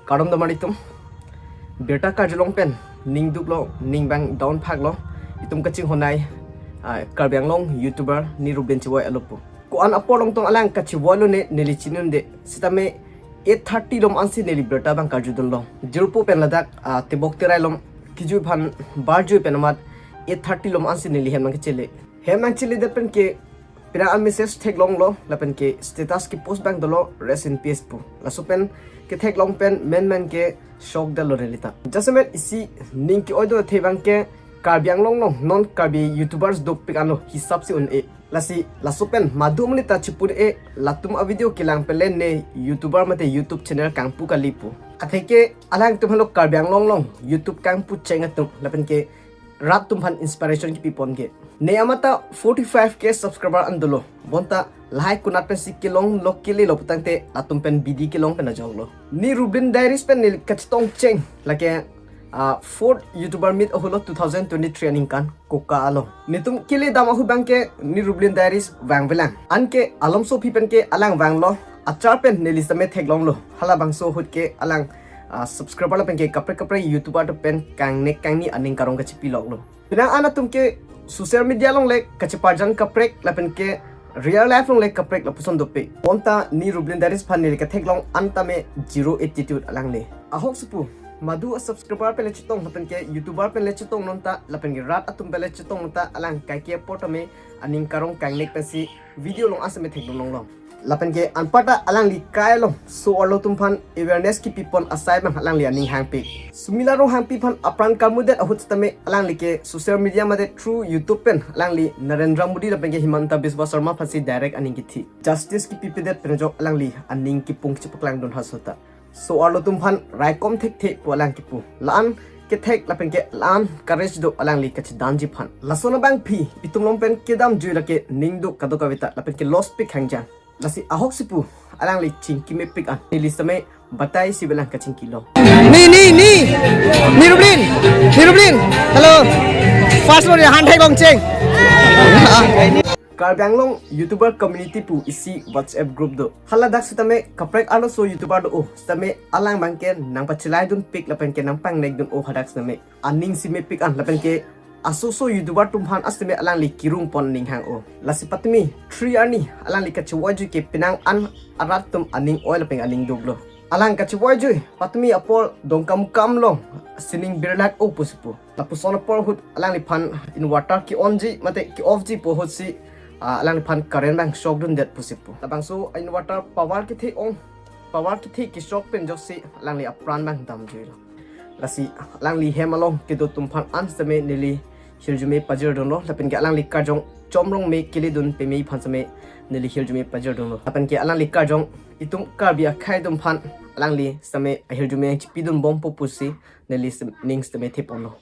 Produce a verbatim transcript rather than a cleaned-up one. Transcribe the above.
Kardom damar itum. Birta karjulong pen ning duklo, ning bang down phaklo. Itum kachinghon ai, ah, Karbi Anglong YouTuber Nirublin Cheboi alopo. Ko-an apor along tong alang kachevoilo ne neli chinine. Sitame eight thirty lom ansi neli birta bang karjudunlo. Jirpo pen ladak, ah, tebok terai lom kejui aphan barjui pen amat eight thirty lom ansi neli hem nangkechele. Hem nangcheledet pen ke penang a-message theklonglo, lapen ke status kepost bang dolo, "Rest in peace" pu. Laso pen ketheklong pen menmen ke shock detlo neli ta. Jasemet isi ning ke-oi do athe bang ke Karbi Anglong along non Karbi YouTubers dopik anlo hisap si un-e. Lasi laso pen madu mali ta chipu un-e, latum a-video kelang pen le ne YouTuber mate YouTube channel kangpu kali pu. Atheke alangtum halo Karbi Anglong along YouTube kangpu cheng atum, lapen ke rat atum aphan inspiration kepipon ke. Ne amat ta forty-five K subscriber an dolo. Bonta lahai konat pensi kelonglo kelelo putangte atum pen bidi kelong pen ajoklo. Nirublin Diaries pen neli kachetong cheng lake, ah, fourth YouTuber meet ahutlo two thousand twenty-three aningkan Koka along. Netum keledam ahut bang ke Nirublin Diaries vangvelang. Anke alomso aphi pen ke alang vanglo. Achar pen neli sitame theklonglo. Halabangso ahut ke alang, ah, subscriber lapen ke kaprek kaprek YouTuber atum pen kangnek kangni aning karong kachepiloklo. Penang an atum ke social media along le kacheparjan kaprek lapen ke real life along le kaprek lapuson dopik. Bonta Nirublin Diaries aphan neli ketheklong an tame zero attitude alangli. Ahok si pu, madu a-subscriber pen le chetong lapen ke YouTuber pen le chetong non ta lapen ke rat atum pen le chetong non ta alang kaike apor tame aning karong kangnek pensi video along aseme thekdunlonglo. Lapen ke anparta alangli kai along so-arlo atum aphan awareness kepipon asai bang alangli aning hangpik. Sumila Ronghangpi aphan apran kamudet ahut sitame alangli ke social media mate through YouTube pen alangli Narendra Modi lapen ke Himanta Biswa Sarma aphansi direct aning kethi. Justice kepipedet pen ajok alangli aning kipung chepaklangdun ha sota. So-arlo atum aphan raikom thekthe pu alang kipu. La-an kethek lapen ke la-an courage do alangli kachedanji aphan. Lason abangpi itum along pen kedamjui lake ning duk kadokave ta lapen ke loss pik hangjang. Lasi ahok si pu alangli chingki mepik an. Neli sitame batai si belang kachingkilo. Ni, ni, ni. Nirublin. Nirublin. Hello. First lo ya han theklong cheng. Karbi Anglong YouTuber Community pu isi WhatsApp group do. Haladak sitame kaprek arloso YouTuber do, oh, sitame alang bang ke nangpachelaidunpik lapen ke nangpangnekdun, oh, hadak sitame aning si mepik an lapen ke asoso YouTuber atum aphan asitame alangli kirungpon aning hang, oh. Lasi patumi three arni alangli kachevoijui ke penang an arat atum aning oi lapen aning duklo. Alang kachevoijui patumi apor Dongkamukam along sining birlak, oh, pusi pu. Lapuson apor ahut alangliphan inverter ke-onji mate ke-offji pu ahut si, ah, alangliphan current bang shock dundet pusi pu. Labangso inverter power kethe-ong, power kethe ke-shock pen ajoksi alangli apran bang damjuilo. Lasi alangli hem along kedo atum aphan an sitame neli hirjume pajirdunlo lapen ke alangli karjong Chomrongme keledun peme aphan sitame neli hirjume pajirdunlo. Lapen ke alangli karjong itum Karbi akhei atum aphan alangli sitame ahirjume chipidunbompo pusi neli sim-, ning sitame theponlo.